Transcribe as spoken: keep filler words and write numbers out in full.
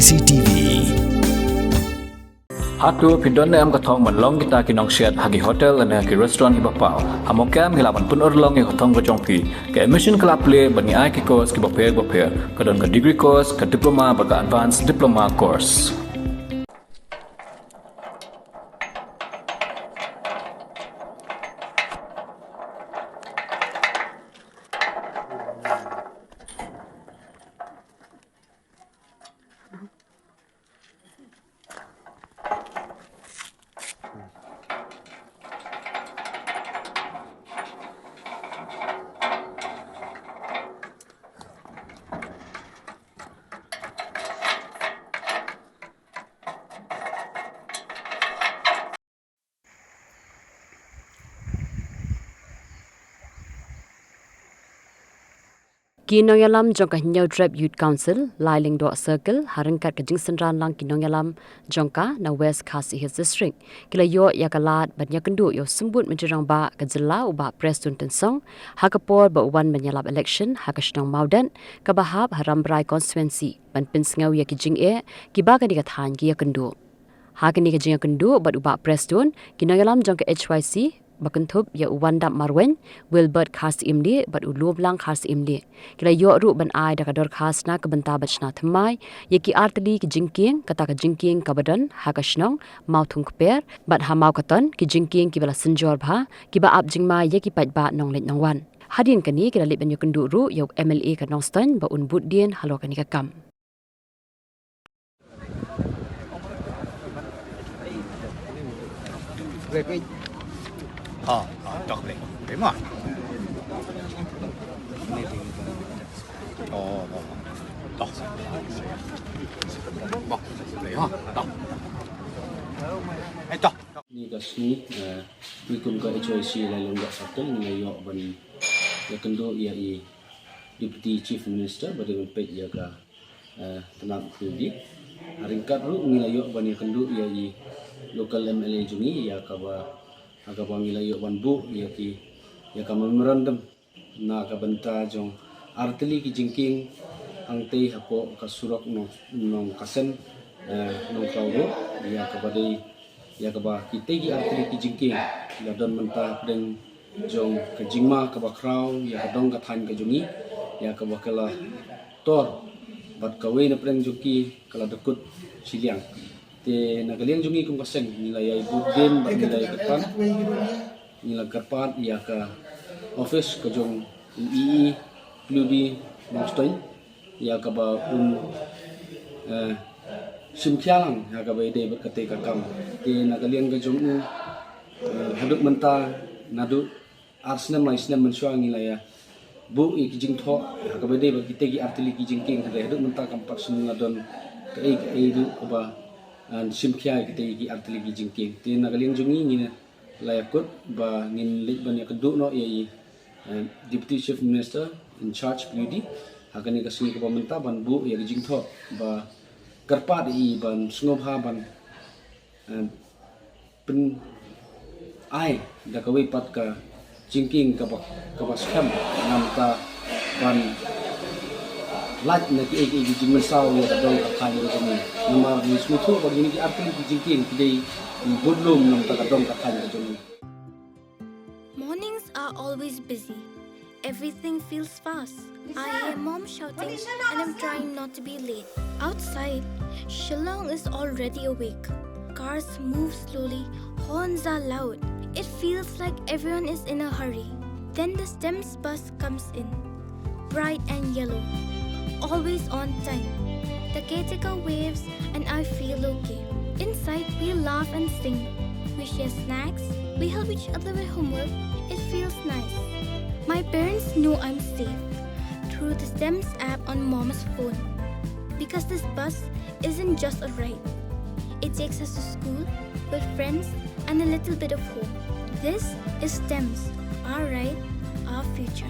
C T V. Hato phi don ne em ka thong ban long kita ki nongsiat ha ki hotel lane ha ki restaurant kiba paw? Ha Mawkyrwat ngi lah ban pynurlong ïa ka thong ka jong phi. Ka admission ka la plie bad ngi ai ki course kiba pher bapher. Ka don ka degree course, ka diploma bad ka advanced diploma course. Ki nongïalam jong ka Hynñiewtrep Youth Council, Lailingdoh Circle, ha ryngkat ka jingsynran lang ki nongïalam jong ka na West Khasi Hills District, ki la ïoh ïa ka lad ban ïakynduh ïa u Symbud Myntri Rangbah ka jylla u Bah Prestone Tynsong, ha ka por ba u wan ban ïalap election ha ka shnong Mawdet, kaba hap ha Rambrai constituency, ban pynsngew ïa ki jingeh kiba kane ka thaiñ ki ïakynduh. Ha kane ka jingïakynduh bad u Bah Prestone, ki nongïalam jong ka H Y C, ba kynthup ïa u Wandap Marwein, Wilbert Kharsyiemlieh bad u Lumlang Kharsyiemlieh, ki la ïoh ruh ban ai da ka dorkhas na ka bynta ban shna thymmai ïa ki artylli ki jingkieng, kata ka jingkieng kaba don ha ka shnong Mawthungkper bad ha Mawkaton, ki jingkieng kiba la synjor bha, kiba ap jingma ïa ki paidbah nongleit nongwan. Hadien kane ki la leit ban ïakynduh ruh ïa u M L A ka Nongstoiñ ba un bud dien halor kane ka kam. Ha, ha, tok le. Terima. Oh, oh, oh. Tok. Bah, le, ha, tok. Eh, tok. Ni ka sngi, eh, ngi kum ka H Y C Lailingdoh Circle ngi la ïoh ban ïakynduh ïa i Deputy Chief Minister ba dei ban peit ïa ka eh, tnat Pyidaungsu. Ha ryngkat ruh ngi la ïoh ban ïakynduh ïa i local M L A jong ngi ïa kaba, ha kaba ngi la ïoh ban buh ïa ki, ïa ka memorandum na ka bynta jong artylli ki jingkieng hangtei hapoh ka surok Nong, Nongkasen, eh, Nongkraw Road, ïa kaba dei, ïa kaba kitei ki artylli ki jingkieng la don mynta pdeng jong ka jingma kaba khraw ïa ka dong ka thaiñ ka jong ngi, ïa kaba ka la tor bad kawei na pdeng jong ki ka la dkut shiliang. Te na ka liang jong ngi kum ka seng ngi la ïai bud dien bad ngi la ïai kyrpad, ngi la kyrpad ïa ka office ka jong u E E Pyidaungsu Nongstoiñ, ïa kaba un, eh, shim khia lang ïa kaba ïadei bad katei ka kam. Te na ka liang ka jong u, eh, haduh mynta naduh ar snem lai snem mynshuwa ngi la ïa buh ïa ki jingthoh ha kaba ïadei bad kitei ki artylli ki jingkieng, hynrei haduh mynta kam pat sngewdon kaei kaei ruh kaba, eh, shim khia ïa kitei ki artylli ki jingkieng. Te na ka liang jong ngi ngi la ïakut ba ngin leit ban ïakynduh noh ïa i, eh, Deputy Chief Minister in charge Pyidaungsu ha kane ka sngi kaba mynta ban buh ïa ka jingthoh ba kyrpad ïa i ban sngewbha ban, eh, pyn-ai da kawei pat ka jingkieng kaba, kaba skhem namar ban lait na kiei kiei ki jingmynsaw ïa ka dong ka thaiñ ka jong ngi. Namar ngi sngewthuh ba kine ki artylli ki jingkieng ki dei ki budlum namar ka dong ka thaiñ ka jong ngi. Mornings are always busy. Everything feels fast. I hear mom shouting and I'm trying not to be late. Outside, Shillong is already awake. Cars move slowly, horns are loud. It feels like everyone is in a hurry. Then the STEMS bus comes in, bright and yellow, always on time. The caretaker waves and I feel okay. Inside, we laugh and sing. We share snacks, we help each other with homework. It feels nice. My parents know I'm safe through the STEMS app on mom's phone. Because this bus isn't just a ride, it takes us to school, with friends, and a little bit of home. This is STEMS, our ride, our future.